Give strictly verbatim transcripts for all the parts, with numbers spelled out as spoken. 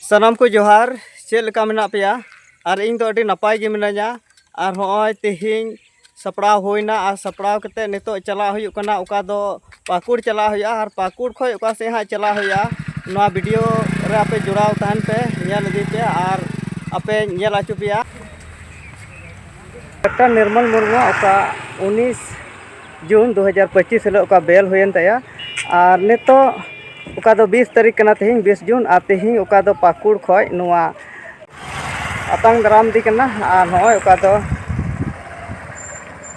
ᱥᱟᱱᱟᱢ ᱠᱚ ᱡᱚᱦᱟᱨ᱾ ᱪᱮᱫ ᱞᱮᱠᱟ ᱢᱮᱱᱟᱜ ᱯᱮᱭᱟ? ᱟᱨ ᱤᱧ ᱫᱚ ᱟᱹᱰᱤ ᱱᱟᱯᱟᱭ ᱜᱮ ᱢᱤᱱᱟᱹᱧᱟ᱾ ᱟᱨ ᱦᱚᱸᱜᱼᱚᱭ ᱛᱮᱦᱮᱧ ᱥᱟᱯᱲᱟᱣ ᱦᱩᱭᱱᱟ, ᱟᱨ ᱥᱟᱯᱲᱟᱣ ᱠᱟᱛᱮ ᱱᱤᱛᱚᱜ ᱪᱟᱞᱟᱜ ᱦᱩᱭᱩᱜ ᱠᱟᱱᱟ ᱚᱠᱟ ᱫᱚ ᱯᱟᱹᱠᱩᱲ ᱪᱟᱞᱟᱜ ᱦᱩᱭᱩᱜᱼᱟ᱾ ᱟᱨ ᱯᱟᱹᱠᱩᱲ ᱠᱷᱚᱱ ᱚᱠᱟ ᱥᱮᱫ ᱦᱟᱸᱜ ᱪᱟᱞᱟᱜ ᱦᱩᱭᱩᱜᱼᱟ, ᱱᱚᱣᱟ ᱵᱷᱤᱰᱤᱭᱳ ᱨᱮ ᱟᱯᱮ ᱡᱚᱲᱟᱣ ᱛᱟᱦᱮᱱ ᱯᱮ, ᱧᱮᱞ ᱤᱫᱤ ᱯᱮ ᱟᱨ ᱟᱯᱮ ᱧᱮᱞ ᱦᱚᱪᱚ ᱯᱮᱭᱟ᱾ ᱰᱟᱠᱛᱟᱨ ᱱᱤᱨᱢᱚᱞ ᱢᱩᱨᱢᱩᱣᱟᱜ ᱚᱠᱟ ᱩᱱᱤᱥ ᱡᱩᱱ ᱫᱩ ᱦᱟᱡᱟᱨ ᱯᱚᱸᱪᱤᱥ ᱦᱤᱞᱳᱜ ᱚᱠᱟ ᱵᱮᱞ ᱦᱩᱭᱮᱱ ᱛᱟᱭᱟ, ᱟᱨ ᱱᱤᱛᱚᱜ ᱚᱠᱟ ᱫᱚ ᱵᱤᱥ ᱛᱟᱹᱨᱤᱠᱷ ᱠᱟᱱᱟ ᱛᱮᱦᱮᱧ, ᱵᱤᱥ ᱡᱩᱱ, ᱟᱨ ᱛᱮᱦᱮᱧ ᱚᱠᱟ ᱫᱚ ᱯᱟᱹᱠᱩᱲ ᱠᱷᱚᱡ ᱱᱚᱣᱟ ᱟᱛᱟᱝ ᱫᱟᱨᱟᱢ ᱤᱫᱤ ᱠᱟᱱᱟ᱾ ᱟᱨ ᱱᱚᱜᱼᱚᱭ ᱚᱠᱟ ᱫᱚ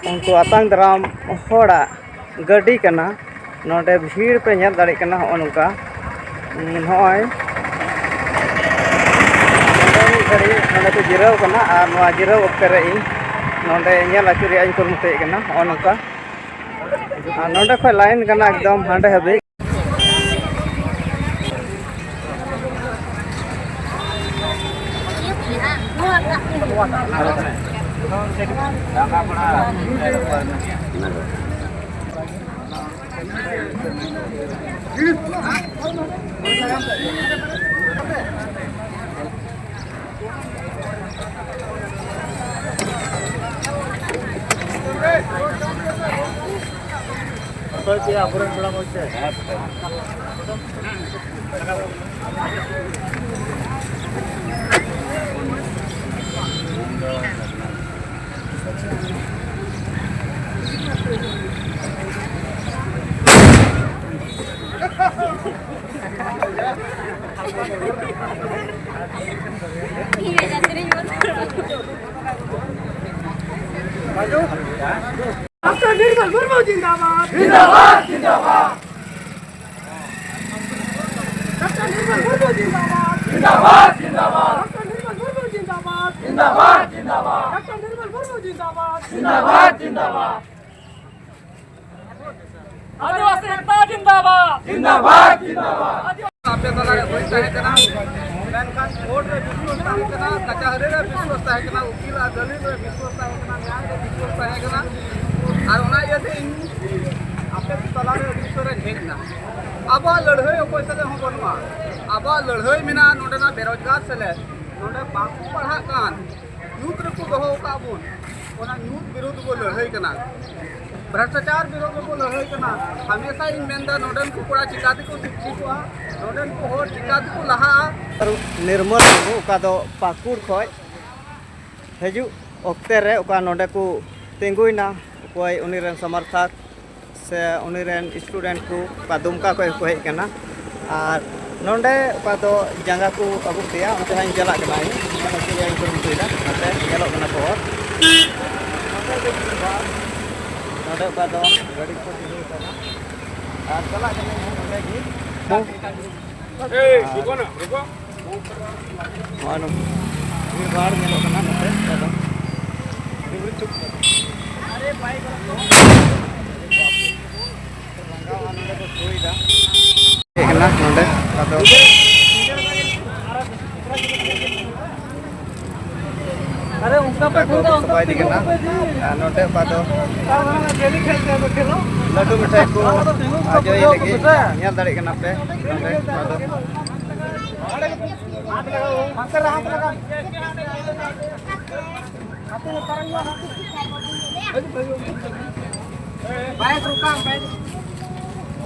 ᱩᱱᱠᱩ ᱟᱛᱟᱝ ᱫᱟᱨᱟᱢ ᱦᱚᱲᱟᱜ ᱜᱟᱹᱰᱤ ᱠᱟᱱᱟ᱾ ᱱᱚᱰᱮ ᱵᱷᱤᱲ ᱯᱮ ᱧᱮᱞ ᱫᱟᱲᱮᱭᱟᱜ ᱠᱟᱱᱟ, ᱦᱚᱸᱜᱼᱚ ᱱᱚᱝᱠᱟ᱾ ᱦᱩᱸ, ᱱᱚᱜᱼᱚᱭ ᱱᱚᱰᱮ ᱢᱤᱫ ᱜᱷᱟᱹᱲᱤᱡ ᱱᱚᱰᱮ ᱠᱚ ᱡᱤᱨᱟᱹᱣ ᱠᱟᱱᱟ, ᱟᱨ ᱱᱚᱣᱟ ᱡᱤᱨᱟᱹᱣ ᱚᱠᱛᱮ ᱨᱮ ᱤᱧ ᱱᱚᱰᱮ ᱧᱮᱞ ᱟᱹᱪᱩᱨ ᱨᱮᱭᱟᱜ ᱤᱧ ᱠᱩᱨᱩᱢᱩᱴᱩᱭᱮᱫ ᱠᱟᱱᱟ, ᱦᱚᱸᱜᱼᱚ ᱱᱚᱝᱠᱟ᱾ ᱟᱨ ᱱᱚᱰᱮ ᱠᱷᱚᱡ ᱞᱟᱭᱤᱱ ᱠᱟᱱᱟ ᱮᱠᱫᱚᱢ ᱦᱟᱸᱰᱮ ᱦᱟᱹᱵᱤᱡ᱾ ᱚᱠᱚᱭ ᱯᱮᱭᱟ ᱟᱵᱚᱨᱮᱱ ᱠᱚᱲᱟ ᱢᱚᱡᱽ ᱛᱮ? डॉक्टर निर्मल मुर्मू जिंदाबाद। जिंदाबाद, जिंदाबाद। डॉक्टर निर्मल मुर्मू जिंदाबाद। जिंदाबाद, जिंदाबाद। डॉक्टर निर्मल मुर्मू जिंदाबाद। जिंदाबाद, जिंदाबाद। डॉक्टर निर्मल मुर्मू जिंदाबाद। जिंदाबाद, जिंदाबाद। ᱟᱹᱫᱤᱵᱟᱹᱥᱤ ᱮᱠᱛᱟ ᱡᱤᱱᱫᱟᱵᱟᱫ᱾ ᱡᱤᱱᱫᱟᱵᱟᱫ, ᱡᱤᱱᱫᱟᱵᱟᱫ᱾ ᱟᱯᱮ ᱛᱟᱞᱟᱨᱮ ᱦᱩᱭ ᱛᱟᱦᱮᱸ ᱠᱟᱱᱟ, ᱢᱮᱱᱠᱷᱟᱱ ᱠᱳᱨᱴ ᱨᱮ ᱵᱤᱥᱣᱟᱥ ᱛᱟᱦᱮᱸ ᱠᱟᱱᱟ, ᱠᱟᱪᱟᱦᱟᱹᱨᱤ ᱨᱮ ᱵᱤᱥᱣᱟᱥ ᱛᱟᱦᱮᱸ ᱠᱟᱱᱟ, ᱩᱠᱤᱞ ᱟᱨ ᱫᱟᱹᱞᱤᱞ ᱨᱮ ᱵᱤᱥᱣᱟᱥ ᱛᱟᱦᱮᱸ ᱠᱟᱱᱟ, ᱱᱮᱭᱟᱭ ᱨᱮ ᱵᱤᱥᱣᱟᱥ ᱛᱟᱦᱮᱸ ᱠᱟᱱᱟ᱾ ᱟᱨ ᱚᱱᱟ ᱤᱭᱟᱹᱛᱮ ᱤᱧ ᱟᱯᱮ ᱛᱟᱞᱟᱨᱮ ᱟᱹᱰᱤ ᱩᱛᱟᱹᱨ ᱤᱧ ᱦᱮᱡ ᱮᱱᱟ᱾ ᱟᱵᱚᱣᱟᱜ ᱞᱟᱹᱲᱦᱟᱹᱭ ᱚᱠᱚᱭ ᱥᱟᱞᱟᱜ ᱦᱚᱸ ᱵᱟᱹᱱᱩᱜᱼᱟ᱾ ᱟᱵᱚᱣᱟᱜ ᱞᱟᱹᱲᱦᱟᱹᱭ ᱢᱮᱱᱟᱜᱼᱟ ᱱᱚᱰᱮᱱᱟᱜ ᱵᱮᱨᱚᱡᱽᱜᱟᱨ ᱥᱮᱞᱮᱫ, ᱱᱚᱰᱮ ᱵᱟᱠᱚ ᱯᱟᱲᱦᱟᱜ ᱠᱟᱱ, ᱧᱩᱛ ᱨᱮᱠᱚ ᱫᱚᱦᱚ ᱟᱠᱟᱫ ᱵᱚᱱ, ᱚᱱᱟ ᱧᱩᱛ ᱵᱤᱨᱩᱫᱷ ᱵᱚ ᱞᱟᱹᱲᱦᱟᱹᱭ ᱠᱟᱱᱟ, ᱵᱷᱨᱟᱥᱴᱟᱪᱟᱨ ᱵᱤᱨᱩᱫᱷ ᱨᱮᱵᱚ ᱞᱟᱹᱲᱦᱟᱹᱭ ᱠᱟᱱᱟ᱾ ᱦᱟᱢᱮᱥᱟ ᱤᱧ ᱢᱮᱱᱫᱟ, ᱱᱚᱰᱮᱱ ᱠᱚ ᱠᱚᱲᱟ ᱪᱤᱠᱟ ᱛᱮᱠᱚ ᱥᱤᱠᱠᱷᱤᱛᱚᱜᱼᱟ, ᱱᱚᱰᱮᱱ ᱠᱚ ᱦᱚᱲ ᱪᱤᱠᱟ ᱛᱮᱠᱚ ᱞᱟᱦᱟᱜᱼᱟ? ᱱᱤᱨᱢᱚᱞ ᱢᱩᱨᱢᱩ, ᱚᱠᱟ ᱫᱚ ᱯᱟᱹᱠᱩᱲ ᱠᱷᱚᱱ ᱦᱤᱡᱩᱜ ᱚᱠᱛᱮ ᱨᱮ ᱚᱠᱟ ᱱᱚᱰᱮ ᱠᱚ ᱛᱤᱸᱜᱩᱭᱮᱱᱟ, ᱚᱠᱚᱭ ᱩᱱᱤ ᱨᱮᱱ ᱥᱚᱢᱚᱨᱛᱷᱚᱠ ᱥᱮ ᱩᱱᱤ ᱨᱮᱱ ᱥᱴᱩᱰᱮᱱᱴ ᱠᱚ ᱚᱠᱟ ᱫᱩᱢᱠᱟ ᱠᱷᱚᱱ ᱠᱚ ᱦᱮᱡ ᱟᱠᱟᱱᱟ, ᱟᱨ ᱱᱚᱰᱮ ᱚᱠᱟ ᱫᱚ ᱡᱟᱸᱜᱟ ᱠᱚ ᱟᱹᱵᱩᱠ ᱠᱮᱫᱟ, ᱚᱱᱛᱮ ᱦᱟᱸᱜ ᱤᱧ ᱪᱟᱞᱟᱜ ᱠᱟᱱᱟ, ᱤᱧ ᱚᱱᱟ ᱠᱚ ᱤᱧ ᱠᱩᱨᱩᱢᱩᱴᱩᱭᱮᱫᱟ, ᱱᱚᱛᱮ ᱧᱮᱞᱚᱜ ᱠᱟᱱᱟ ᱠᱚ ᱦᱚᱲ᱾ ᱱᱚᱛᱮ ᱫᱚ ᱵᱷᱤᱲ ᱵᱷᱟᱲ, ᱱᱚᱰᱮ ᱚᱠᱟ ᱫᱚ ᱜᱟᱹᱰᱤ ᱠᱚ ᱛᱤᱸᱜᱩ ᱟᱠᱟᱱᱟ, ᱟᱨ ᱪᱟᱞᱟᱜ ᱠᱟᱹᱱᱟᱹᱧ ᱦᱟᱸᱜ ᱱᱚᱰᱮ ᱜᱮ᱾ ᱮᱭ, ᱟᱨ ᱨᱩᱠᱚ ᱱᱟ, ᱨᱩᱠᱚ᱾ ᱱᱚᱜᱼᱚᱭ ᱱᱚᱝᱠᱟ ᱵᱷᱤᱲ ᱵᱷᱟᱲ ᱧᱮᱞᱚᱜ ᱠᱟᱱᱟ ᱱᱚᱛᱮ ᱟᱫᱚ᱾ ᱦᱮᱡ ᱠᱟᱱᱟ ᱱᱚᱰᱮ ᱟᱫᱚ᱾ ᱟᱨᱮ ᱚᱱᱠᱟ ᱯᱮ ᱚᱱᱠᱟ ᱠᱚ ᱠᱷᱮᱞ ᱫᱟ, ᱚᱱᱠᱟ ᱥᱟᱯᱷᱟ ᱤᱫᱤ ᱠᱟᱱᱟ᱾ ᱟᱨ ᱱᱚᱰᱮ ᱚᱠᱟ ᱫᱚ ᱞᱟᱹᱰᱩ ᱢᱤᱴᱷᱟᱭ ᱠᱚ ᱟᱡᱚᱭ ᱞᱟᱹᱜᱤᱫ ᱧᱮᱞ ᱫᱟᱲᱮᱭᱟᱜ ᱠᱟᱱᱟ ᱯᱮ ᱱᱚᱰᱮ ᱚᱠᱟ ᱫᱚ᱾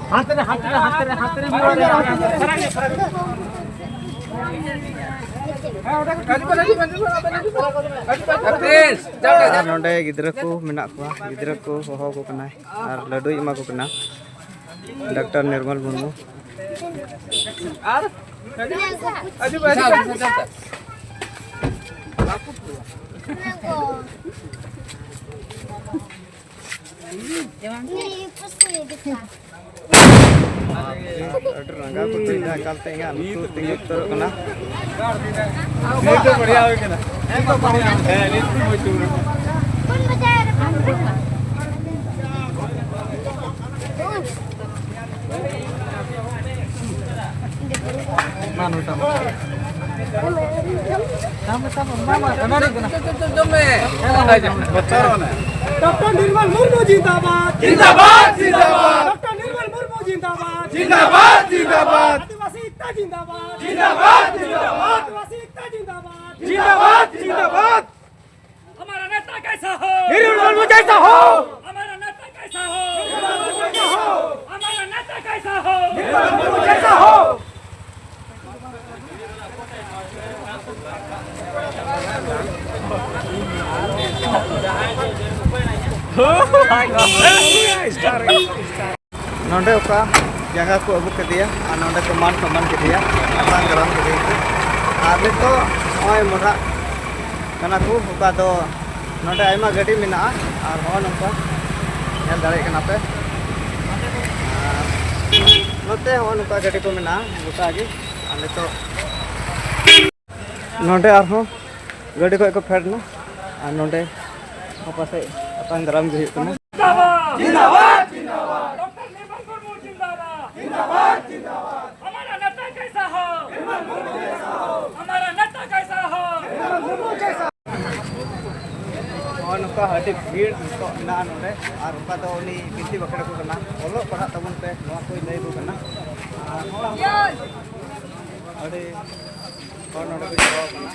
ᱦᱟᱱᱛᱮ ᱨᱮ, ᱦᱟᱱᱛᱮ ᱨᱮ, ᱦᱟᱱᱛᱮ ᱨᱮ, ᱦᱟᱱᱛᱮ ᱨᱮ᱾ ᱟᱨ ᱱᱚᱰᱮ ᱜᱤᱫᱽᱨᱟᱹ ᱠᱚ ᱢᱮᱱᱟᱜ ᱠᱚᱣᱟ, ᱜᱤᱫᱽᱨᱟᱹ ᱠᱚ ᱦᱚᱦᱚ ᱟᱠᱚ ᱠᱟᱱᱟᱭ ᱟᱨ ᱞᱟᱹᱰᱩᱭ ᱮᱢᱟ ᱠᱚ ᱠᱟᱱᱟ ᱰᱟᱠᱛᱟᱨ ᱱᱤᱨᱢᱚᱞ ᱢᱩᱨᱢᱩ᱾ ᱟᱨ ᱟᱡᱩ ᱵᱷᱟᱭ, ᱟᱹᱰᱤ ᱨᱟᱸᱜᱟᱣ ᱠᱚ ᱫᱟᱹᱭᱫᱟ, ᱮᱠᱟᱞᱛᱮ ᱤᱧᱟᱹᱜ ᱞᱩᱛᱩᱨ ᱛᱤᱸᱜᱩ ᱩᱛᱟᱹᱨᱚᱜ ᱠᱟᱱᱟ᱾ ᱱᱤᱛ ᱫᱚ ᱵᱟᱲᱤᱭᱟ ᱦᱩᱭ ᱠᱟᱱᱟ᱾ ᱦᱮᱸ, ᱱᱤᱛ ᱫᱚ ᱢᱚᱡᱽ ᱦᱩᱭ ᱠᱟᱱᱟ᱾ ᱢᱟ ᱱᱚᱭᱴᱟ ᱢᱟ᱾ ᱰᱟᱠᱛᱟᱨ ᱱᱤᱨᱢᱚᱞ ᱢᱩᱨᱢᱩ ᱡᱤᱱᱫᱟᱵᱟᱫ᱾ ᱡᱤᱱᱫᱟᱵᱟᱫ, ᱡᱤᱱᱫᱟᱵᱟᱫ᱾ ᱰᱟᱠᱛᱟᱨ ᱱᱤᱨᱢᱚᱞ ᱢᱩᱨᱢᱩ ᱡᱤᱱᱫᱟᱵᱟᱫ᱾ जिंदाबाद, जिंदाबाद। आदिवासी एकता जिंदाबाद। जिंदाबाद, जिंदाबाद। आदिवासी एकता जिंदाबाद। जिंदाबाद, जिंदाबाद। हमारा नेता कैसा हो? निर्मल मुर्मू जैसा हो। हमारा नेता कैसा हो? हमारा नेता कैसा हो? निर्मल मुर्मू जैसा हो। ᱱᱚᱰᱮ ᱚᱠᱟ ᱡᱟᱸᱜᱟ ᱠᱚ ᱟᱹᱜᱩ ᱠᱮᱫᱮᱭᱟ ᱟᱨ ᱱᱚᱰᱮ ᱠᱚ ᱢᱟᱱ ᱥᱚᱱᱢᱟᱱ ᱠᱮᱫᱮᱭᱟ, ᱟᱛᱟᱝ ᱫᱟᱨᱟᱢ ᱠᱮᱫᱮᱭᱟ ᱠᱚ᱾ ᱟᱨ ᱱᱤᱛᱚᱜ ᱱᱚᱜᱼᱚᱭ ᱢᱚᱦᱰᱟᱜ ᱠᱟᱱᱟ ᱠᱚ᱾ ᱚᱠᱟ ᱫᱚ ᱱᱚᱰᱮ ᱟᱭᱢᱟ ᱜᱟᱹᱰᱤ ᱢᱮᱱᱟᱜᱼᱟ ᱟᱨ ᱦᱚᱸᱜᱼᱚ ᱱᱚᱝᱠᱟ ᱧᱮᱞ ᱫᱟᱲᱮᱭᱟᱜ ᱠᱟᱱᱟ ᱯᱮ᱾ ᱟᱨ ᱱᱚᱛᱮ ᱦᱚᱸᱜᱼᱚ ᱱᱚᱝᱠᱟ ᱜᱟᱹᱰᱤ ᱠᱚ ᱢᱮᱱᱟᱜᱼᱟ ᱜᱚᱴᱟ ᱜᱮ᱾ ᱟᱨ ᱱᱤᱛᱚᱜ ᱱᱚᱰᱮ ᱟᱨᱦᱚᱸ ᱜᱟᱹᱰᱤ ᱠᱷᱚᱡ ᱠᱚ ᱯᱷᱮᱰ ᱱᱟ ᱟᱨ ᱱᱚᱰᱮ ᱦᱚᱸ ᱯᱟᱥᱮᱡ ᱟᱛᱟᱝ ᱫᱟᱨᱟᱢ ᱜᱮ ᱦᱩᱭᱩᱜ ᱠᱟᱱᱟ᱾ जिंदाबाद, जिंदाबाद। डॉक्टर निर्मल मुर्मू जिंदाबाद। जिंदाबाद, जिंदाबाद। हमारा नेता कैसा हो? निर्मल मुर्मू जैसा हो। हमारा नेता कैसा हो? निर्मल मुर्मू जैसा। ᱱᱚᱜᱼᱚᱭ ᱱᱚᱝᱠᱟ ᱟᱹᱰᱤ ᱵᱷᱤᱲ ᱱᱤᱛᱚᱜ ᱢᱮᱱᱟᱜᱼᱟ ᱱᱚᱰᱮ, ᱟᱨ ᱚᱱᱠᱟ ᱫᱚ ᱩᱱᱤ ᱵᱤᱱᱛᱤ ᱵᱟᱠᱷᱮᱲ ᱟᱠᱚ ᱠᱟᱱᱟ, ᱚᱞᱚᱜ ᱯᱟᱲᱦᱟᱜ ᱛᱟᱵᱚᱱ ᱯᱮ, ᱱᱚᱣᱟ ᱠᱚᱭ ᱞᱟᱹᱭ ᱟᱠᱚ ᱠᱟᱱᱟ᱾ ᱟᱨ ᱟᱹᱰᱤ ᱦᱚᱲ ᱱᱚᱰᱮ ᱠᱚ ᱡᱟᱣᱨᱟ ᱟᱠᱟᱱᱟ᱾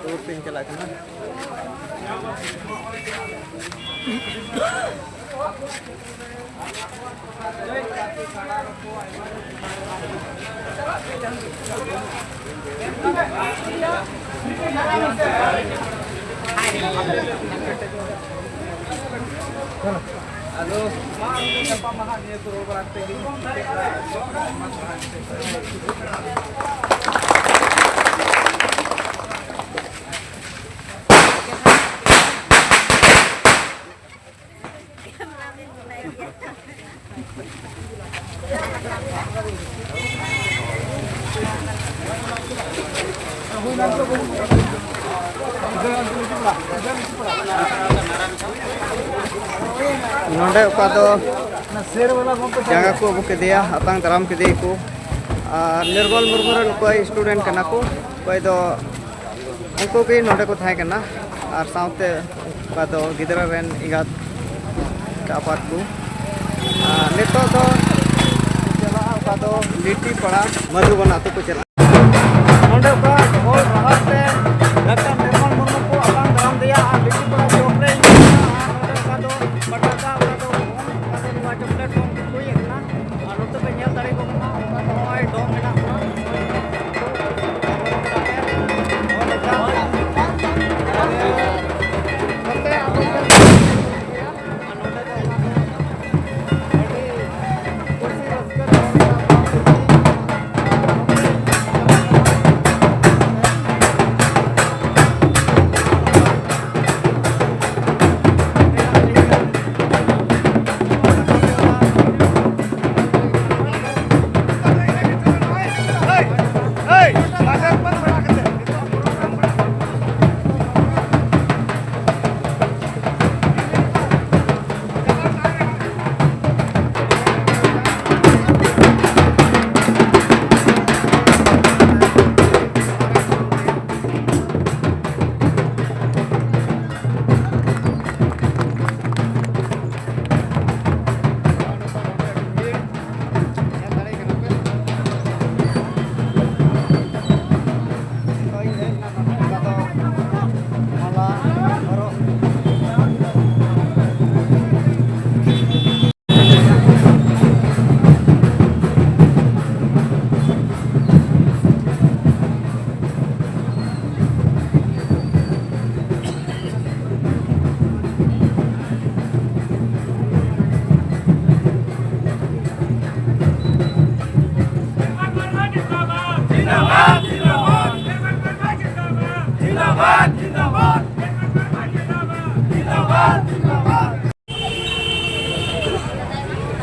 ᱴᱩᱨ ᱛᱤᱧ ᱪᱟᱞᱟᱜ ᱠᱟᱱᱟ᱾ ᱟᱫᱚ ᱢᱟ ᱟᱨᱦᱚᱸ ᱵᱚᱱ ᱧᱟᱯᱟᱢᱟ ᱦᱟᱸᱜ, ᱱᱤᱭᱟᱹ ᱠᱚ ᱨᱚᱲ ᱵᱟᱲᱟ ᱠᱟᱛᱮ ᱜᱮ᱾ ᱱᱚᱰᱮ ᱚᱠᱟ ᱫᱚ ᱡᱟᱸᱜᱟ ᱠᱚ ᱟᱹᱵᱩ ᱠᱮᱫᱮᱭᱟ, ᱟᱛᱟᱝ ᱫᱟᱨᱟᱢ ᱠᱮᱫᱮᱭᱟᱠᱚ᱾ ᱟᱨ ᱱᱤᱨᱢᱚᱞ ᱢᱩᱨᱢᱩ ᱨᱮᱱ ᱚᱠᱚᱭ student ᱠᱟᱱᱟ ᱠᱚ, ᱚᱠᱚᱭ ᱫᱚ ᱩᱱᱠᱩ ᱜᱮ ᱱᱚᱰᱮ ᱠᱚ ᱛᱟᱦᱮᱸ ᱠᱟᱱᱟ᱾ ᱟᱨ ᱥᱟᱶᱛᱮ ᱚᱠᱟ ᱫᱚ ᱜᱤᱫᱽᱨᱟᱹ ᱨᱮᱱ ᱮᱸᱜᱟᱛ ᱟᱯᱟᱛ ᱠᱚ᱾ ᱱᱤᱛᱚᱜ ᱫᱚ ᱪᱟᱞᱟᱜᱼᱟ ᱚᱠᱟ ᱫᱚ ᱞᱤᱴᱤ ᱯᱟᱲᱟ ᱢᱟᱫᱷᱩᱵᱚᱱ ᱟᱹᱛᱩ ᱠᱚ ᱪᱟᱞᱟᱜᱼᱟ᱾ ᱱᱚᱰᱮ ᱚᱠᱟ ᱦᱚᱲ ᱰᱟᱦᱟᱨ ᱛᱮ ᱰᱟᱠᱛᱟᱨ ᱱᱤᱨᱢᱚᱞ ᱢᱩᱨᱢᱩ ᱠᱚ ᱟᱛᱟᱝ ᱫᱟᱨᱟᱢ ᱞᱮᱭᱟ ᱟᱨ ᱞᱤᱴᱤ ᱯᱟᱲᱟ ᱪᱚᱠ ᱨᱮ ᱤᱧ ᱢᱮᱱᱟ ᱟᱨ ᱱᱚᱰᱮ ᱚᱠᱟ ᱫᱚ ᱯᱟᱴᱟᱠᱟ ᱚᱠᱟ ᱫᱚ ᱚᱠᱟ ᱫᱚ ᱱᱚᱣᱟ ᱪᱚᱠᱞᱮᱴ ᱵᱚᱱ ᱦᱩᱭ ᱟᱠᱟᱱᱟ᱾ ᱟᱨ ᱱᱚᱛᱮ ᱯᱮ ᱧᱮᱞ ᱫᱟᱲᱮᱭᱟᱠᱚ ᱠᱟᱱᱟ ᱚᱠᱟ ᱫᱚ ᱱᱚᱜᱼᱚᱭ ᱰᱚᱢ ᱢᱮᱱᱟᱜ ᱠᱚᱣᱟ᱾ ᱱᱚᱜᱼᱚ ᱱᱚᱝᱠᱟ᱾ ᱱᱚᱛᱮ ᱟᱵᱚ ᱧᱮᱞ ᱫᱟᱲᱮᱭᱟᱜ ᱠᱟᱱᱟ᱾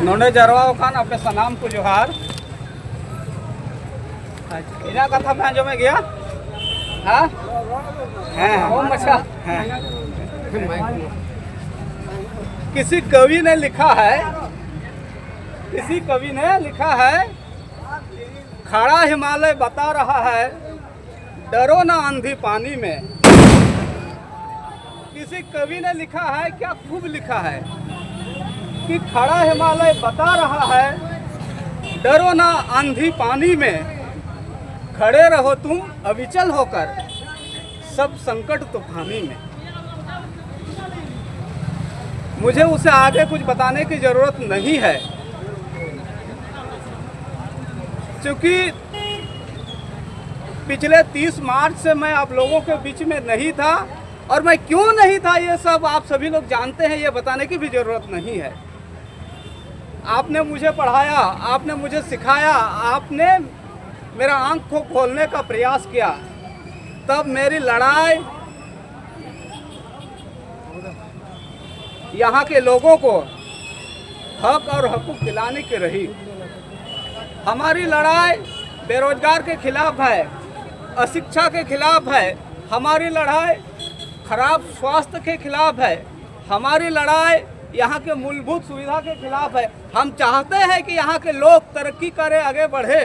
ᱱᱚᱰᱮ ᱡᱟᱨᱣᱟ ᱟᱠᱟᱱ ᱟᱯᱮ ᱥᱟᱱᱟᱢ ᱠᱚ ᱡᱚᱦᱟᱨ᱾ ᱤᱧᱟᱹᱜ ᱠᱟᱛᱷᱟ ᱯᱮ ᱟᱸᱡᱚᱢᱮᱫ ᱜᱮᱭᱟ? ᱦᱮᱸ? ᱦᱮᱸ᱾ ᱠᱚᱢ ᱢᱟᱪᱷᱟ᱾ ᱦᱮᱸ᱾ किसी कवि ने लिखा है, किसी कवि ने लिखा है, खड़ा हिमालय बता रहा है, डरो ना आंधी पानी में। किसी कवि ने लिखा है, क्या खूब लिखा है। कि खड़ा हिमालय बता रहा है, डरो ना आंधी पानी में, खड़े रहो तुम अविचल होकर, सब संकट तूफानी में। मुझे उसे आगे कुछ बताने की ज़रूरत नहीं है, क्योंकि पिछले तीस मार्च से मैं आप लोगों के बीच में नहीं था, और मैं क्यों नहीं था, ये सब आप सभी लोग जानते हैं, ये बताने की भी ज़रूरत नहीं है। आपने मुझे पढ़ाया, आपने मुझे सिखाया, आपने मेरा आंख को खोलने का प्रयास किया, तब मेरी लड़ाई यहाँ के लोगों को हक और हकूक दिलाने की रही। हमारी लड़ाई बेरोजगार के खिलाफ है, अशिक्षा के खिलाफ है, हमारी लड़ाई खराब स्वास्थ्य के खिलाफ है, हमारी लड़ाई यहाँ के मूलभूत सुविधा के खिलाफ है। हम चाहते हैं कि यहाँ के लोग तरक्की करें, आगे बढ़े।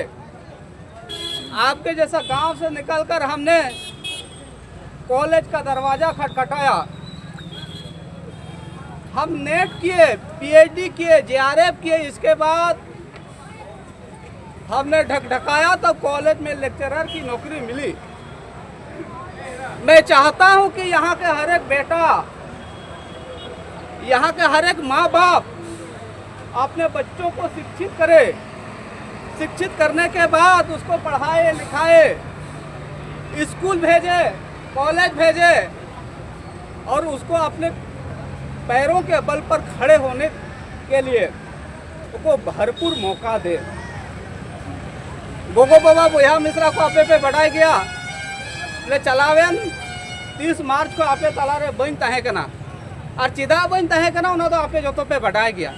आपके जैसा गांव से निकलकर हमने कॉलेज का दरवाज़ा खटखटाया, हम नेट किए, पीएचडी किए, जेआरएफ किए, इसके बाद हमने ढकढकाया, तब कॉलेज में लेक्चरर की नौकरी मिली। मैं चाहता हूं कि यहाँ के हर एक बेटा, यहाँ के हर एक माँ बाप अपने बच्चों को शिक्षित करे, शिक्षित करने के बाद उसको पढ़ाए लिखाए, स्कूल भेजे, कॉलेज भेजे, और उसको अपने पैरों के बल पर खड़े होने के लिए को भरपूर मौका दे। ᱜᱚᱜᱚ ᱵᱟᱵᱟ ᱵᱚᱭᱦᱟ ᱢᱤᱥᱨᱟ ᱠᱚ ᱟᱯᱮ ᱯᱮ ᱵᱟᱰᱟᱭ ᱜᱮᱭᱟ, ᱵᱚᱞᱮ ᱪᱟᱞᱟᱣᱮᱱ ᱛᱤᱥ ᱢᱟᱨᱪ ᱠᱚ ᱟᱯᱮ ᱛᱟᱞᱟᱨᱮ ᱵᱟᱹᱧ ᱛᱟᱦᱮᱸ ᱠᱟᱱᱟ᱾ ᱟᱨ ᱪᱮᱫᱟᱜ ᱵᱟᱹᱧ ᱛᱟᱦᱮᱸ ᱠᱟᱱᱟ, ᱚᱱᱟ ᱫᱚ ᱟᱯᱮ ᱡᱚᱛᱚ ᱯᱮ ᱵᱟᱰᱟᱭ ᱜᱮᱭᱟ᱾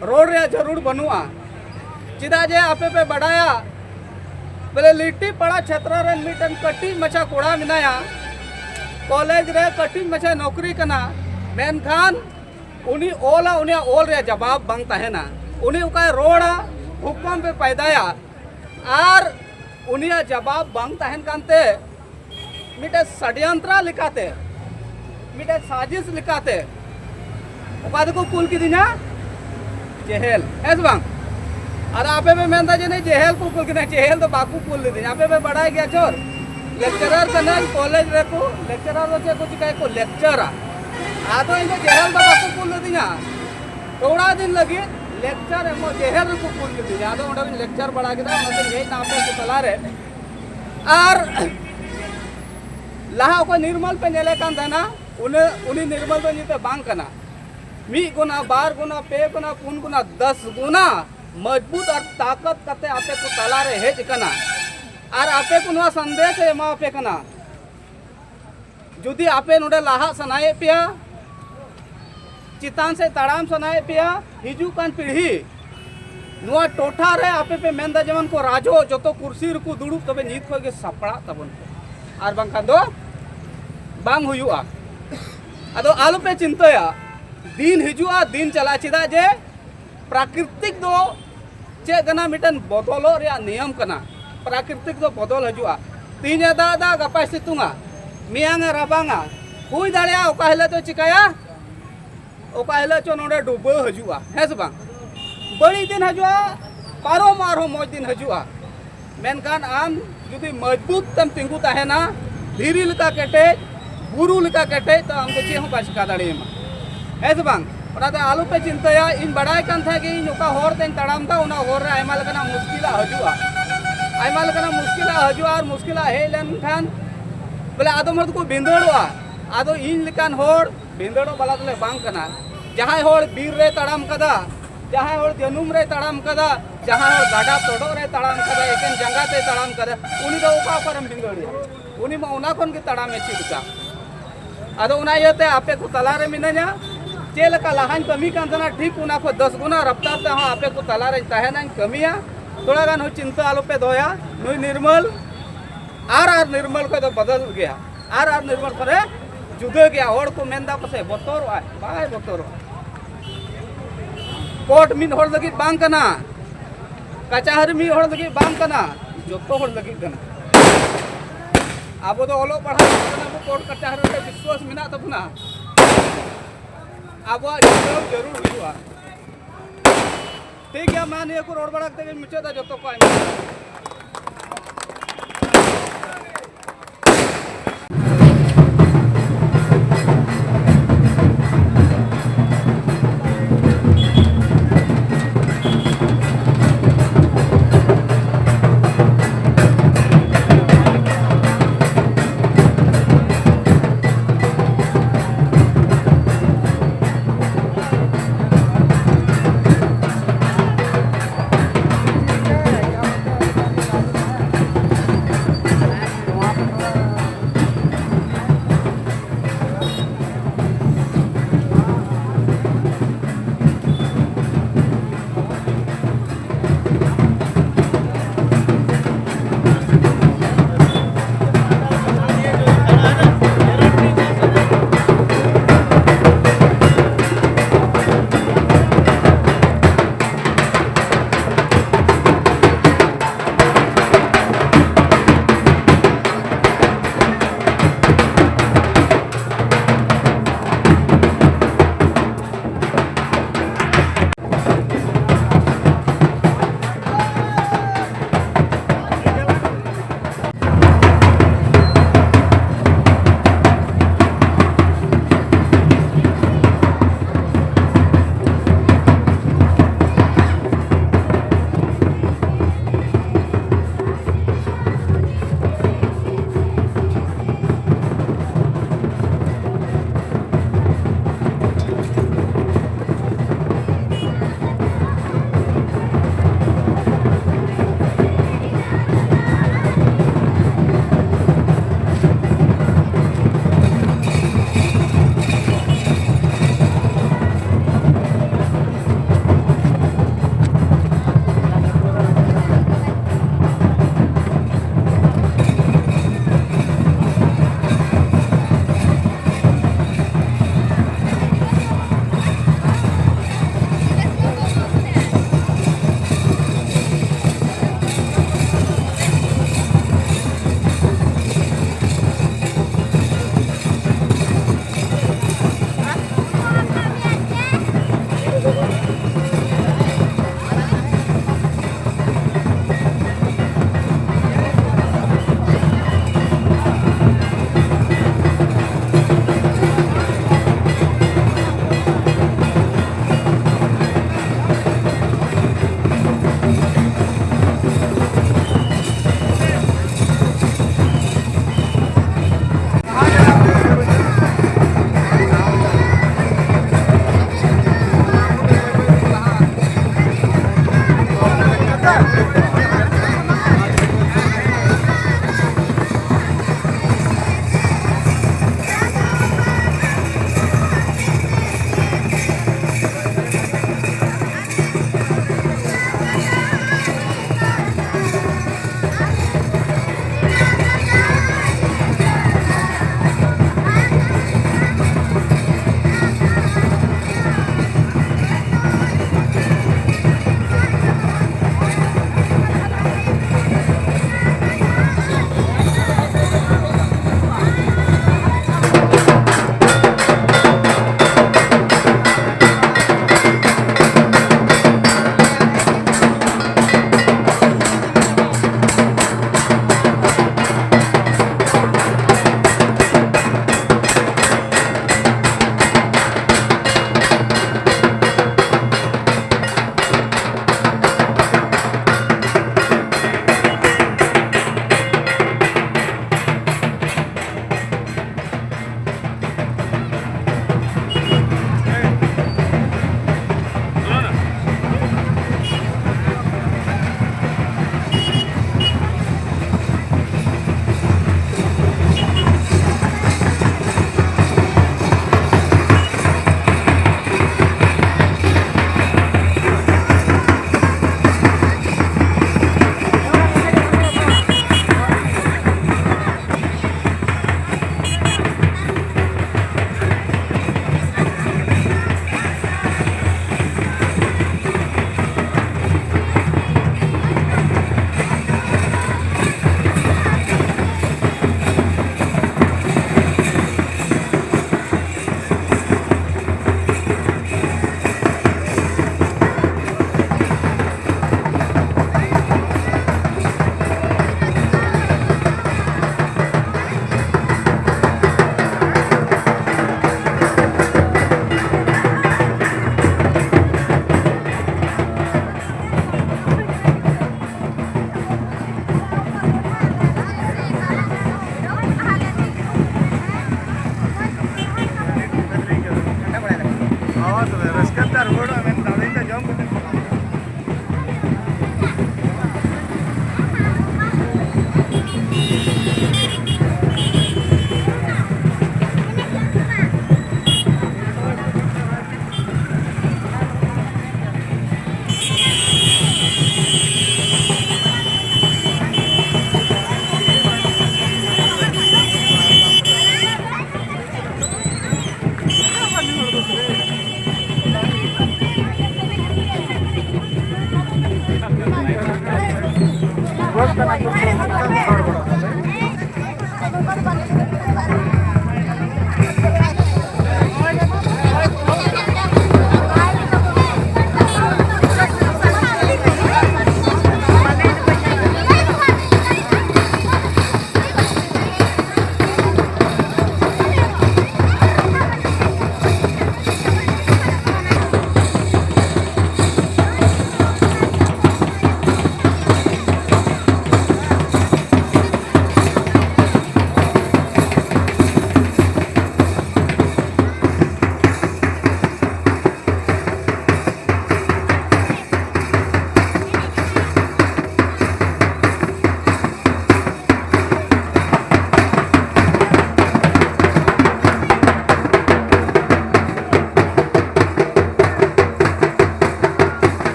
ᱨᱚᱲ ᱨᱮᱭᱟᱜ ᱡᱟᱹᱨᱩᱲ ᱵᱟᱹᱱᱩᱜᱼᱟ᱾ ᱪᱮᱫᱟᱜ ᱡᱮ ᱟᱯᱮ ᱯᱮ ᱵᱟᱰᱟᱭᱟ, ᱵᱚᱞᱮ ᱞᱤᱴᱤ ᱯᱟᱲᱟ ᱪᱷᱮᱛᱨᱚ ᱨᱮᱱ ᱢᱤᱫᱴᱮᱱ ᱠᱟᱹᱴᱤᱡ ᱢᱟᱪᱷᱟ ᱠᱚᱲᱟ ᱢᱮᱱᱟᱭᱟ, ᱠᱚᱞᱮᱡᱽ ᱨᱮ ᱠᱟᱹᱴᱤᱡ ᱢᱟᱪᱷᱟ ᱱᱚᱠᱨᱤ ᱠᱟᱱᱟ, ᱢᱮᱱᱠᱷᱟᱱ ᱩᱱᱤ ᱚᱞᱟ, ᱩᱱᱤᱭᱟᱜ ᱚᱞ ᱨᱮᱭᱟᱜ ᱡᱟᱵᱟᱵ ᱵᱟᱝ ᱛᱟᱦᱮᱱᱟ᱾ ᱩᱱᱤ ᱚᱠᱟᱭ ᱨᱚᱲᱟ, ᱵᱷᱩᱠᱚᱢᱯ ᱮ ᱯᱟᱭᱫᱟᱭᱟ, ᱟᱨ ᱩᱱᱤᱭᱟᱜ ᱡᱟᱵᱟᱵ ᱵᱟᱝ ᱛᱟᱦᱮᱱ ᱠᱟᱱᱛᱮ ᱢᱤᱫᱴᱮᱱ ᱥᱟᱰᱭᱟᱱᱛᱨᱟ ᱞᱮᱠᱟᱛᱮ, ᱢᱤᱫᱴᱮᱱ ᱥᱟᱡᱤᱥ ᱞᱮᱠᱟᱛᱮ ᱚᱠᱟ ᱫᱚᱠᱚ ᱠᱩᱞ ᱠᱤᱫᱤᱧᱟ? ᱡᱮᱦᱮᱞ, ᱦᱮᱸ ᱥᱮ ᱵᱟᱝ? ᱟᱫᱚ ᱟᱯᱮ ᱯᱮ ᱢᱮᱱᱫᱟ ᱡᱟᱹᱱᱤᱡ ᱡᱮᱦᱮᱞ ᱠᱚ ᱠᱩᱞ ᱠᱤᱫᱤᱧᱟ᱾ ᱡᱮᱦᱮᱞ ᱫᱚ ᱵᱟᱠᱚ ᱠᱩᱞ ᱞᱤᱫᱤᱧᱟ᱾ ᱟᱯᱮ ᱯᱮ ᱵᱟᱲᱟᱭ ᱜᱮᱭᱟ ᱪᱚᱨ, ᱞᱮᱠᱪᱟᱨᱟᱨ ᱠᱟᱹᱱᱟᱹᱧ, ᱠᱚᱞᱮᱡᱽ ᱨᱮᱠᱚ ᱞᱮᱠᱪᱟᱨᱟᱨ ᱫᱚ ᱪᱮᱫ ᱠᱚ ᱪᱤᱠᱟᱹᱭᱟᱠᱚ? ᱞᱮᱠᱪᱟᱨᱟ᱾ ᱟᱫᱚ ᱤᱧ ᱫᱚ ᱡᱮᱦᱮᱞ ᱫᱚ ᱵᱟᱠᱚ ᱠᱩᱞ ᱞᱤᱫᱤᱧᱟ, ᱛᱷᱚᱲᱟ ᱫᱤᱱ ᱞᱟᱹᱜᱤᱫ ᱞᱮᱠᱪᱟᱨ ᱮᱢᱚᱜ ᱡᱮᱦᱮᱞ ᱨᱮᱠᱚ ᱠᱩᱞ ᱞᱤᱫᱤᱧᱟ᱾ ᱟᱫᱚ ᱚᱸᱰᱮ ᱞᱮᱠᱪᱟᱨ ᱵᱟᱲᱟ ᱠᱮᱫᱟ, ᱚᱱᱟᱛᱮᱧ ᱦᱮᱡ ᱮᱱᱟ ᱟᱯᱮ ᱠᱚ ᱛᱟᱞᱟᱨᱮ᱾ ᱟᱨ ᱞᱟᱦᱟ ᱚᱠᱚᱭ ᱱᱤᱨᱢᱚᱞ ᱯᱮ ᱧᱮᱞᱮ ᱠᱟᱱ ᱛᱟᱦᱮᱱᱟ, ᱩᱱᱟᱹᱜ ᱩᱱᱤ ᱱᱤᱨᱢᱚᱞ ᱫᱚ ᱱᱤᱛ ᱫᱚ ᱵᱟᱝ ᱠᱟᱱᱟ᱾ ᱢᱤᱫ ᱜᱩᱱᱟ, ᱵᱟᱨ ᱜᱩᱱᱟ, ᱯᱮ ᱜᱩᱱᱟ, ᱯᱩᱱ ᱜᱩᱱᱟ, ᱫᱚᱥ ᱜᱩᱱᱟ ᱢᱚᱡᱽᱵᱩᱛ ᱟᱨ ᱛᱟᱠᱚᱛ ᱠᱟᱛᱮ ᱟᱯᱮ ᱠᱚ ᱛᱟᱞᱟᱨᱮ ᱦᱮᱡ ᱟᱠᱟᱱᱟ᱾ ᱟᱨ ᱟᱯᱮ ᱠᱚ ᱱᱚᱣᱟ ᱥᱟᱸᱫᱮᱥ ᱮ ᱮᱢᱟ ᱟᱯᱮ ᱠᱟᱱᱟ, ᱡᱩᱫᱤ ᱟᱯᱮ ᱱᱚᱰᱮ ᱞᱟᱦᱟᱜ ᱥᱟᱱᱟᱭᱮᱫ ᱯᱮᱭᱟ, ᱪᱮᱛᱟᱱ ᱥᱮᱫ ᱛᱟᱲᱟᱢ ᱥᱟᱱᱟᱭᱮᱫ ᱯᱮᱭᱟ, ᱦᱤᱡᱩᱜ ᱠᱟᱱ ᱯᱤᱲᱦᱤ ᱱᱚᱣᱟ ᱴᱚᱴᱷᱟ ᱨᱮ ᱟᱯᱮ ᱯᱮ ᱢᱮᱱᱫᱟ ᱡᱮᱢᱚᱱ ᱠᱚ ᱨᱟᱡᱚᱜ, ᱡᱚᱛᱚ ᱠᱩᱨᱥᱤ ᱨᱮᱠᱚ ᱫᱩᱲᱩᱵ, ᱛᱚᱵᱮ ᱱᱤᱛ ᱠᱷᱚᱱ ᱜᱮ ᱥᱟᱯᱲᱟᱜ ᱛᱟᱵᱚᱱ ᱯᱮ, ᱟᱨ ᱵᱟᱝᱠᱷᱟᱱ ᱫᱚ ᱵᱟᱝ ᱦᱩᱭᱩᱜᱼᱟ᱾ ᱟᱫᱚ ᱟᱞᱚᱯᱮ ᱪᱤᱱᱛᱟᱹᱭᱟ, ᱫᱤᱱ ᱦᱤᱡᱩᱜᱼᱟ, ᱫᱤᱱ ᱪᱟᱞᱟᱜᱼᱟ᱾ ᱪᱮᱫᱟᱜ ᱡᱮ ᱯᱨᱟᱠᱨᱤᱛᱤᱠ ᱫᱚ ᱪᱮᱫ ᱠᱟᱱᱟ? ᱢᱤᱫᱴᱮᱱ ᱵᱚᱫᱚᱞᱚᱜ ᱨᱮᱭᱟᱜ ᱱᱤᱭᱚᱢ ᱠᱟᱱᱟ᱾ ᱯᱨᱟᱠᱨᱤᱛᱤᱠ ᱫᱚ ᱵᱚᱫᱚᱞ ᱦᱤᱡᱩᱜᱼᱟ᱾ ᱛᱤᱦᱤᱧᱮ ᱫᱟᱜ ᱮᱫᱟ, ᱜᱟᱯᱟᱭ ᱥᱤᱛᱩᱝᱟ, ᱢᱮᱭᱟᱝᱮ ᱨᱟᱵᱟᱝᱟ, ᱦᱩᱭ ᱫᱟᱲᱮᱭᱟᱜᱼᱟ ᱚᱠᱟ ᱦᱤᱞᱳᱜ ᱫᱚ ᱪᱤᱠᱟᱹᱭᱟ, ᱚᱠᱟ ᱦᱤᱞᱳᱜ ᱪᱚ ᱱᱚᱰᱮ ᱰᱩᱵᱟᱹ ᱦᱤᱡᱩᱜᱼᱟ, ᱦᱮᱸ ᱥᱮ ᱵᱟᱝ? ᱵᱟᱹᱲᱤᱡ ᱫᱤᱱ ᱦᱤᱡᱩᱜᱼᱟ, ᱯᱟᱨᱚᱢᱚᱜᱼᱟ, ᱟᱨᱦᱚᱸ ᱢᱚᱡᱽ ᱫᱤᱱ ᱦᱤᱡᱩᱜᱼᱟ᱾ ᱢᱮᱱᱠᱷᱟᱱ ᱟᱢ ᱡᱩᱫᱤ ᱢᱚᱡᱽᱵᱩᱛ ᱛᱮᱢ ᱛᱤᱸᱜᱩ ᱛᱟᱦᱮᱱᱟ, ᱫᱷᱤᱨᱤ ᱞᱮᱠᱟ ᱠᱮᱴᱮᱡ, ᱵᱩᱨᱩ ᱞᱮᱠᱟ ᱠᱮᱴᱮᱡ, ᱛᱚ ᱟᱢ ᱫᱚ ᱪᱮᱫ ᱦᱚᱸ ᱵᱟᱭ ᱪᱤᱠᱟ ᱫᱟᱲᱮᱭᱟᱢᱟ, ᱦᱮᱸ ᱥᱮ ᱵᱟᱝ? ᱚᱱᱟᱛᱮ ᱟᱞᱚᱯᱮ ᱪᱤᱱᱛᱟᱹᱭᱟ᱾ ᱤᱧ ᱵᱟᱲᱟᱭ ᱠᱟᱱ ᱛᱟᱦᱮᱸ ᱜᱮ ᱤᱧ ᱚᱠᱟ ᱦᱚᱨ ᱛᱮᱧ ᱛᱟᱲᱟᱢ ᱮᱫᱟ, ᱚᱱᱟ ᱦᱚᱨ ᱨᱮ ᱟᱭᱢᱟ ᱞᱮᱠᱟᱱᱟᱜ ᱢᱩᱥᱠᱤᱞᱟᱜ ᱦᱤᱡᱩᱜᱼᱟ, ᱟᱭᱢᱟ ᱞᱮᱠᱟᱱᱟᱜ ᱢᱩᱥᱠᱤᱞᱟᱜ ᱦᱤᱡᱩᱜᱼᱟ᱾ ᱟᱨ ᱢᱩᱥᱠᱤᱞᱟᱜ ᱦᱮᱡ ᱞᱮᱱᱠᱷᱟᱱ ᱵᱚᱞᱮ ᱟᱫᱚᱢ ᱦᱚᱲ ᱫᱚᱠᱚ ᱵᱷᱤᱸᱫᱟᱹᱲᱚᱜᱼᱟ᱾ ᱟᱫᱚ ᱤᱧ ᱞᱮᱠᱟᱱ ᱦᱚᱲ ᱵᱷᱤᱸᱫᱟᱹᱲᱚᱜ ᱵᱟᱞᱟ ᱫᱚᱞᱮ ᱵᱟᱝ ᱠᱟᱱᱟ᱾ ᱡᱟᱦᱟᱸᱭ ᱦᱚᱲ ᱵᱤᱨ ᱨᱮᱭ ᱛᱟᱲᱟᱢ ᱠᱟᱫᱟ, ᱡᱟᱦᱟᱸᱭ ᱦᱚᱲ ᱡᱟᱹᱱᱩᱢ ᱨᱮᱭ ᱛᱟᱲᱟᱢ ᱠᱟᱫᱟ, ᱡᱟᱦᱟᱸᱭ ᱦᱚᱲ ᱜᱟᱰᱟ ᱥᱚᱰᱚᱜ ᱨᱮᱭ ᱛᱟᱲᱟᱢ ᱠᱟᱫᱟ, ᱮᱠᱮᱱ ᱡᱟᱸᱜᱟ ᱛᱮᱭ ᱛᱟᱲᱟᱢ ᱠᱟᱫᱟ, ᱩᱱᱤ ᱫᱚ ᱚᱠᱟ ᱚᱠᱟᱨᱮᱢ ᱵᱷᱤᱸᱫᱟᱹᱲᱮᱭᱟ? ᱩᱱᱤ ᱢᱟ ᱚᱱᱟ ᱠᱷᱚᱱ ᱜᱮ ᱛᱟᱲᱟᱢᱮ ᱪᱮᱫ ᱠᱟᱜ᱾ ᱟᱫᱚ ᱚᱱᱟ ᱤᱭᱟᱹᱛᱮ ᱟᱯᱮ ᱠᱚ ᱛᱟᱞᱟᱨᱮ ᱢᱤᱱᱟᱹᱧᱟ᱾ ᱪᱮᱫ ᱞᱮᱠᱟ ᱞᱟᱦᱟᱧ ᱠᱟᱹᱢᱤ ᱠᱟᱱ ᱛᱟᱦᱮᱱᱟ, ᱴᱷᱤᱠ ᱚᱱᱟ ᱠᱷᱚᱱ ᱫᱚᱥ ᱜᱩᱱᱟ ᱨᱟᱯᱛᱟᱨ ᱛᱮᱦᱚᱸ ᱟᱯᱮ ᱠᱚ ᱛᱟᱞᱟᱨᱮᱧ ᱛᱟᱦᱮᱱᱟᱧ, ᱠᱟᱹᱢᱤᱭᱟ᱾ ᱛᱷᱚᱲᱟ ᱜᱟᱱ ᱦᱚᱸ ᱪᱤᱱᱛᱟᱹ ᱟᱞᱚᱯᱮ ᱫᱚᱦᱚᱭᱟ᱾ ᱱᱩᱭ ᱱᱤᱨᱢᱚᱞ ᱟᱨ, ᱟᱨ ᱱᱤᱨᱢᱚᱞ ᱠᱷᱚᱱ ᱫᱚ ᱵᱚᱫᱚᱞ ᱜᱮᱭᱟ, ᱟᱨ, ᱟᱨ ᱱᱤᱨᱢᱚᱞ ᱠᱷᱚᱱ ᱫᱚ ᱡᱩᱫᱟᱹ ᱜᱮᱭᱟ᱾ ᱦᱚᱲ ᱠᱚ ᱢᱮᱱᱫᱟ ᱯᱟᱥᱮᱡ ᱵᱚᱛᱚᱨᱚᱜᱼᱟᱭ, ᱵᱟᱭ ᱵᱚᱛᱚᱨᱚᱜᱼᱟ᱾ ᱠᱳᱨᱴ ᱢᱤᱫ ᱦᱚᱲ ᱞᱟᱹᱜᱤᱫ ᱵᱟᱝ ᱠᱟᱱᱟ, ᱠᱟᱪᱟᱦᱟᱨᱤ ᱢᱤᱫ ᱦᱚᱲ ᱞᱟᱹᱜᱤᱫ ᱵᱟᱝ ᱠᱟᱱᱟ, ᱡᱚᱛᱚ ᱦᱚᱲ ᱞᱟᱹᱜᱤᱫ ᱠᱟᱱᱟ᱾ ᱟᱵᱚ ᱫᱚ ᱚᱞᱚᱜ ᱯᱟᱲᱦᱟᱣ ᱠᱟᱱᱟ ᱵᱚ, ᱠᱳᱨᱴ ᱠᱟᱪᱟᱦᱟᱨᱤ ᱨᱮ ᱵᱤᱥᱣᱟᱥ ᱢᱮᱱᱟᱜ ᱛᱟᱵᱚᱱᱟ᱾ ᱟᱵᱚᱣᱟᱜ ᱡᱤᱛᱟᱹᱣ ᱡᱟᱹᱨᱩᱲ ᱦᱩᱭᱩᱜᱼᱟ᱾ ᱴᱷᱤᱠ ᱜᱮᱭᱟ, ᱢᱟ ᱱᱤᱭᱟᱹ ᱠᱚ ᱨᱚᱲ ᱵᱟᱲᱟ ᱠᱟᱛᱮ ᱜᱤᱧ ᱢᱩᱪᱟᱹᱫ ᱫᱟ᱾ ᱡᱚᱛᱚ ᱠᱚ ᱟᱭᱢᱟ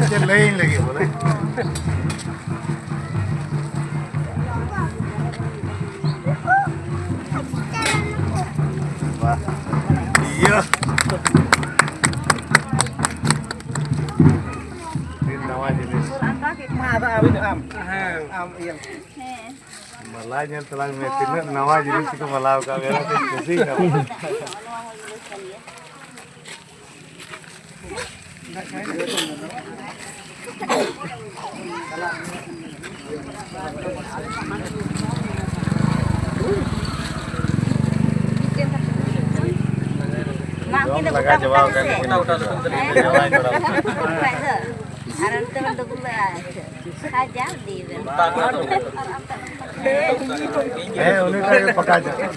ᱪᱮᱫ ᱞᱟᱹᱭᱟᱹᱧ ᱞᱟᱹᱜᱤᱫ ᱵᱚᱞᱮ᱾ ᱵᱟᱦ᱾ ᱤᱭᱟᱹ᱾ ᱛᱤᱱ ᱱᱟᱣᱟ ᱡᱤᱱᱤᱥ᱾ ᱢᱟ ᱟᱫᱚ ᱟᱢ, ᱟᱢ, ᱦᱮᱸ᱾ ᱟᱢ ᱤᱭᱟᱹ᱾ ᱦᱮᱸ᱾ ᱢᱟᱞᱟ ᱧᱮᱞ ᱛᱟᱞᱟᱝ ᱢᱮ, ᱛᱤᱱᱟᱹᱜ ᱱᱟᱣᱟ ᱡᱤᱱᱤᱥ ᱠᱚ ᱢᱟᱞᱟᱣ ᱠᱟᱜ ᱢᱮᱭᱟ, ᱟᱹᱰᱤ ᱠᱩᱥᱤ ᱠᱟᱱᱟ᱾ ᱱᱚᱣᱟ ᱦᱚᱸ ᱡᱤᱱᱤᱥ ᱠᱟᱱ ᱜᱮᱭᱟ᱾ ᱢᱟ ᱩᱱᱠᱤᱱ ᱫᱚ ᱞᱟᱜᱟ ᱜᱚᱴᱟ ᱪᱟᱵᱟᱣ ᱜᱚᱴᱟ ᱟᱠᱟᱱ ᱜᱮᱥᱮ? ᱜᱮᱠᱤᱱ᱾ ᱦᱮᱸ? ᱡᱟᱶᱟᱭ ᱠᱚᱲᱟ᱾ ᱠᱷᱟᱡ ᱫᱚ᱾ ᱟᱨ ᱚᱱᱛᱮ ᱢᱟ ᱰᱩᱵᱩᱞᱟᱜᱼᱟ᱾ ᱠᱷᱟᱡᱟ ᱫᱤ ᱵᱮᱱ᱾ ᱦᱮᱸ, ᱩᱱᱤᱴᱟᱜ ᱜᱮ ᱯᱟᱠᱟ ᱡᱟᱶᱟᱭ᱾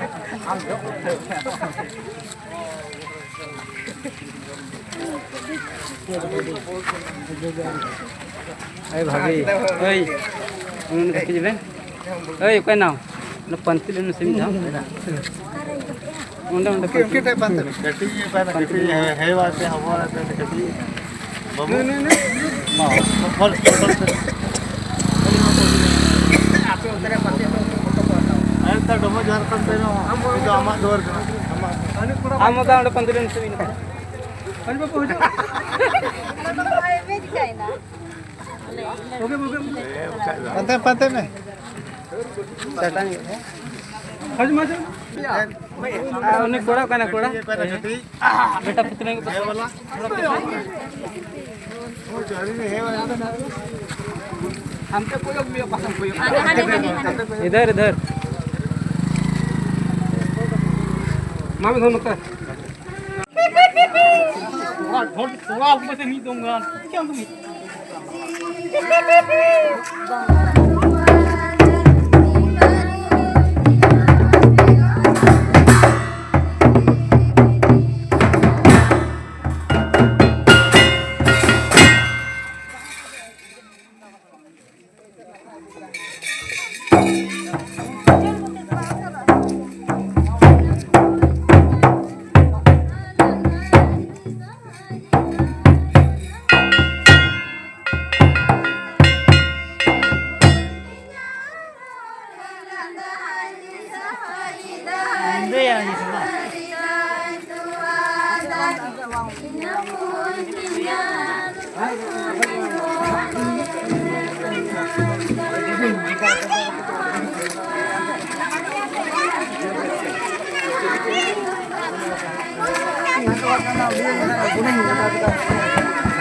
ᱮᱭ ᱵᱷᱟᱵᱤ, ᱮᱭ, ᱩᱱᱤ ᱠᱟᱹᱴᱤᱡ ᱵᱮᱱ᱾ ᱮᱭ, ᱚᱠᱚᱭ ᱱᱟᱣ? ᱚᱱᱟ ᱯᱟᱱᱛᱤ ᱞᱮᱱ ᱢᱮᱥᱮ ᱢᱤᱫ ᱫᱷᱟᱣ᱾ ᱚᱸᱰᱮ, ᱚᱸᱰᱮ ᱩᱱᱠᱤᱱ, ᱩᱱᱠᱤᱱ ᱴᱷᱮᱱ ᱯᱟᱱᱛᱮ ᱢᱮ᱾ ᱠᱟᱹᱴᱤᱡ ᱯᱟᱱᱛᱮ, ᱠᱟᱹᱴᱤᱡ ᱦᱮᱣᱟ ᱥᱮ ᱦᱚᱵᱚᱨ ᱟᱛᱮ ᱠᱟᱹᱴᱤᱡ᱾ ᱵᱟᱹᱵᱩ᱾ ᱱᱩᱭ, ᱱᱩᱭ, ᱱᱩᱭ᱾ ᱢᱟ, ᱯᱷᱚᱞ, ᱯᱷᱚᱞ ᱯᱮ᱾ ᱟᱯᱮ ᱚᱱᱛᱮ ᱨᱮ ᱯᱟᱥᱮ ᱫᱚ ᱯᱷᱳᱴᱳ ᱠᱚ ᱦᱟᱛᱟᱣᱟ᱾ ᱟᱨ ᱱᱮᱛᱟᱨ ᱰᱚᱢᱚᱡ ᱡᱚᱦᱟᱨ ᱠᱷᱚᱱ ᱯᱮ ᱨᱮᱦᱚᱸ, ᱟᱢ ᱫᱚ ᱟᱢᱟᱜ ᱫᱩᱣᱟᱹᱨ ᱠᱟᱱᱟ᱾ ᱟᱢᱟᱜ᱾ ᱟᱢ ᱫᱚ ᱚᱸᱰᱮ ᱯᱟᱱᱛᱮ ᱨᱮ ᱱᱤᱥᱪᱚᱭ ᱢᱮᱱᱟᱜ ᱠᱚᱣᱟ᱾ ᱦᱟᱹᱱᱤ ᱵᱟᱹᱵᱩ ᱦᱤᱡᱩᱜ᱾ ᱚᱱᱟ ᱫᱚ ᱟᱭ ᱢᱮ ᱪᱤᱠᱟᱹᱭᱮᱱᱟ? ᱚᱱᱛᱮ ᱯᱟᱱᱛᱮ ᱢᱮ᱾ ᱪᱟᱴᱟᱝ ᱦᱤᱡᱩᱜ ᱢᱮ᱾ ᱟᱨ ᱩᱱᱤ ᱠᱚᱲᱟ ᱠᱟᱱᱟ, ᱠᱚᱲᱟ᱾ ᱵᱮᱴᱟ ᱯᱩᱛᱞᱟᱹ ᱜᱮ ᱯᱟᱥᱮ᱾ ᱦᱟᱱᱛᱮ ᱠᱚᱭᱚᱜ ᱢᱮ, ᱯᱟᱥᱮᱢ ᱠᱚᱭᱚᱜ᱾ ᱦᱟᱱᱮ, ᱦᱟᱱᱮ, ᱦᱟᱱᱮ, ᱦᱟᱱᱮ᱾ ᱤᱫᱷᱟᱨ, ᱤᱫᱷᱟᱨ᱾ ᱢᱟ ᱢᱤᱫ ᱫᱷᱟᱣ ᱱᱚᱛᱮ᱾ ᱛᱷᱚᱲᱟ ᱰᱷᱚᱞ, ᱛᱷᱚᱲᱟ ᱩᱵ ᱥᱮ ᱢᱤᱫ ᱫᱚᱢ ᱜᱟᱱ᱾ ᱪᱮᱫ ᱮᱢ ᱠᱟᱹᱢᱤᱭᱟ?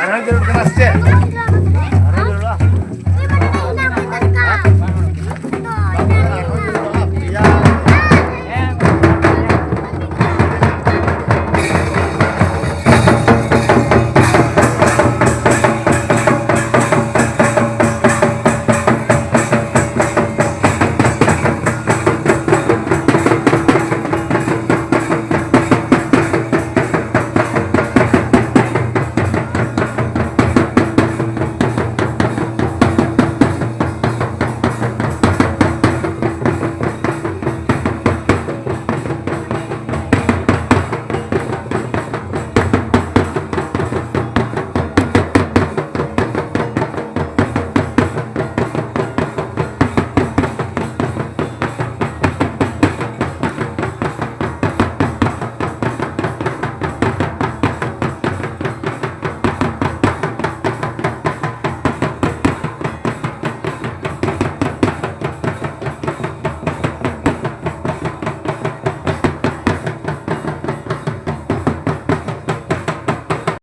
ᱟᱨᱦᱚᱸ ᱡᱟᱹᱨᱩᱲ ᱠᱟᱱᱟ ᱥᱮ ᱪᱮᱫ?